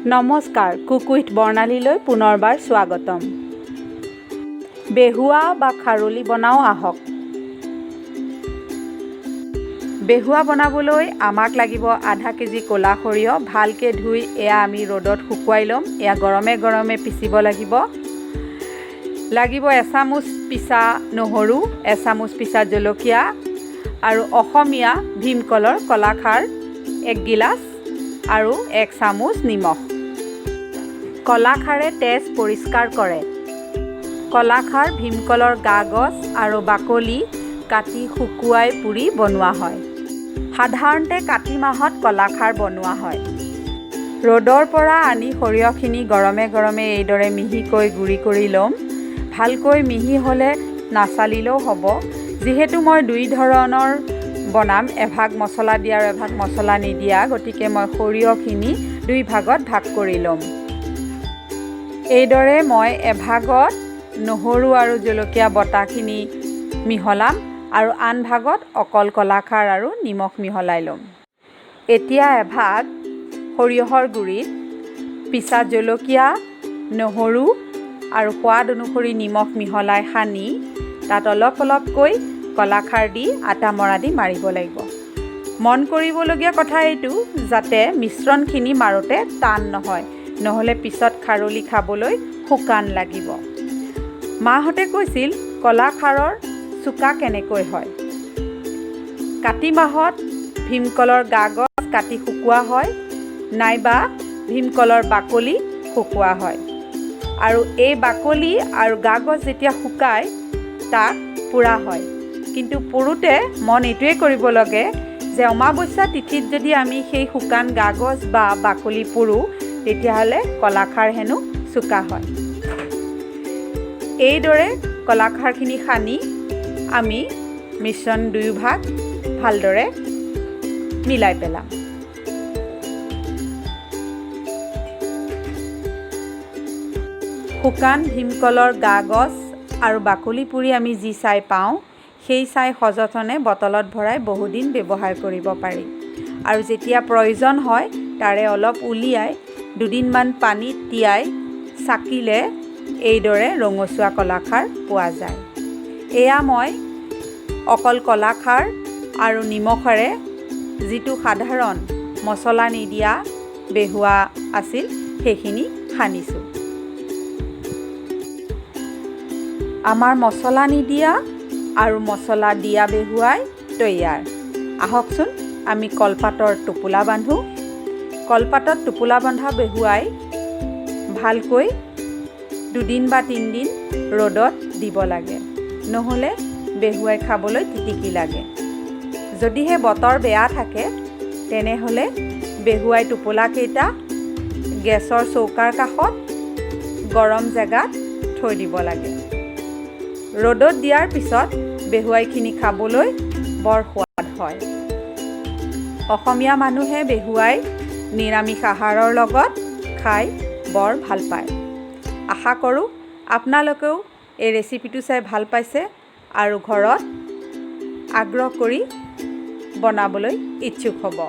নমস্কাৰ, cook with বৰ্ণালীলৈ পুনৰবাৰ স্বাগতম। বেহুৱা বা খাৰলি বনাওঁ আহক। বেহুৱা বনাবলৈ আমাক লাগিব আধা কেজি ক'লা সৰিয়হ। ভালকৈ ধুই এয়া আমি ৰ'দত শুকুৱাই ল'ম। এয়া গৰমে গৰমে পিচিব লাগিব। লাগিব এচামুচ পিচা নহৰু, এচামুচ পিচা জলকীয়া আৰু অসমীয়া ভীমকলৰ কলাখাৰ এক গিলাচ আৰু এক চামুচ নিমখ। কলাখাৰে তেজ পৰিষ্কাৰ কৰে। কলাখাৰ ভীমকলৰ গা গছ আৰু বাকলি কাটি শুকুৱাই পুৰি বনোৱা হয়। সাধাৰণতে কাতি মাহত কলাখাৰ বনোৱা হয়। ৰ'দৰ পৰা আনি সৰিয়হখিনি গৰমে গৰমে এইদৰে মিহিকৈ গুড়ি কৰি ল'ম। ভালকৈ মিহি হ'লে নাচালিলেও হ'ব। যিহেতু মই দুই ধৰণৰ বনাম, এভাগ মছলা দিয়া আৰু এভাগ মছলা নিদিয়া, গতিকে মই সৰিয়হখিনি দুই ভাগত ভাগ কৰি ল'ম। এইদৰে মই এভাগত নহৰু আৰু জলকীয়া বটাখিনি মিহলাম আৰু আন ভাগত অকল কলাখাৰ আৰু নিমখ মিহলাই ল'ম। এতিয়া এভাগ সৰিয়হৰ গুড়িত পিচা জলকীয়া, নহৰু আৰু সোৱাদ অনুসৰি নিমখ মিহলাই সানি তাত অলপ অলপকৈ কলাখাৰ দি আটা মৰা দি মাৰিব লাগিব। মন কৰিবলগীয়া কথা এইটো যাতে মিশ্ৰণখিনি মাৰোঁতে টান নহয়, নহ'লে পিছত খাৰলি খাবলৈ শুকান লাগিব। মাহঁতে কৈছিল, কলাখাৰৰ চোকা কেনেকৈ হয়? কাতি মাহত ভীমকলৰ গা গছ কাটি শুকোৱা হয় নাইবা ভীমকলৰ বাকলি শুকোৱা হয় আৰু এই বাকলি আৰু গা গছ যেতিয়া শুকায়, তাক পোৰা হয়। কিন্তু পোৰোতে মন এইটোৱে কৰিব লাগে যে অমাৱস্যা তিথিত যদি আমি সেই শুকান গা গছ বা বাকলি পোৰোঁ, তেতিয়াহ'লে কলাখাৰ হেনো চোকা হয়। এইদৰে কলাখাৰখিনি সানি আমি মিশ্ৰণ দুয়োভাগ ভালদৰে মিলাই পেলাম। শুকান ভীমকলৰ গা গছ আৰু বাকলি পুৰি আমি যি ছাই পাওঁ, সেই ছাই সযতনে বটলত ভৰাই বহুদিন ব্যৱহাৰ কৰিব পাৰি। আৰু যেতিয়া প্ৰয়োজন হয়, তাৰে অলপ উলিয়াই দুদিনমান পানীত তিয়াই চাকিলে এইদৰে ৰঙচুৱা কলাখাৰ পোৱা যায়। এয়া মই অকল কলাখাৰ আৰু নিমখেৰে যিটো সাধাৰণ মছলা নিদিয়া বেহুৱা আছিল, সেইখিনি সানিছোঁ। আমাৰ মছলা নিদিয়া আৰু মছলা দিয়া বেহুৱাই তৈয়াৰ। আহকচোন, আমি কলপাতৰ টোপোলা বান্ধো। কলপাতত টোপোলা বন্ধা বেহুৱাই ভালকৈ দুদিন বা তিনিদিন ৰ'দত দিব লাগে, নহ'লে বেহুৱাই খাবলৈ তিতিকি লাগে। যদিহে বতৰ বেয়া থাকে, তেনেহ'লে বেহুৱাই টোপোলাকেইটা গেছৰ চৌকাৰ কাষত গৰম জেগাত থৈ দিব লাগে। ৰ'দত দিয়াৰ পিছত বেহুৱাইখিনি খাবলৈ বৰ সোৱাদ হয়। অসমীয়া মানুহে বেহুৱাই নিৰামিষ আহাৰৰ লগত খাই বৰ ভাল পায়। আশা কৰোঁ আপোনালোকেও এই ৰেচিপিটো চাই ভাল পাইছে আৰু ঘৰত আগ্ৰহ কৰি বনাবলৈ ইচ্ছুক হ'ব।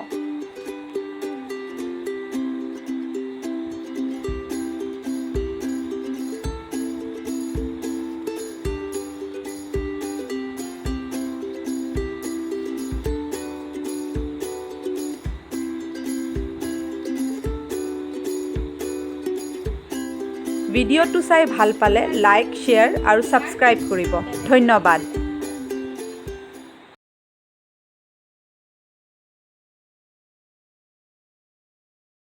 ভিডিঅ'টো চাই ভাল পালে লাইক, শ্বেয়াৰ আৰু ছাবস্ক্ৰাইব কৰিব। ধন্যবাদ।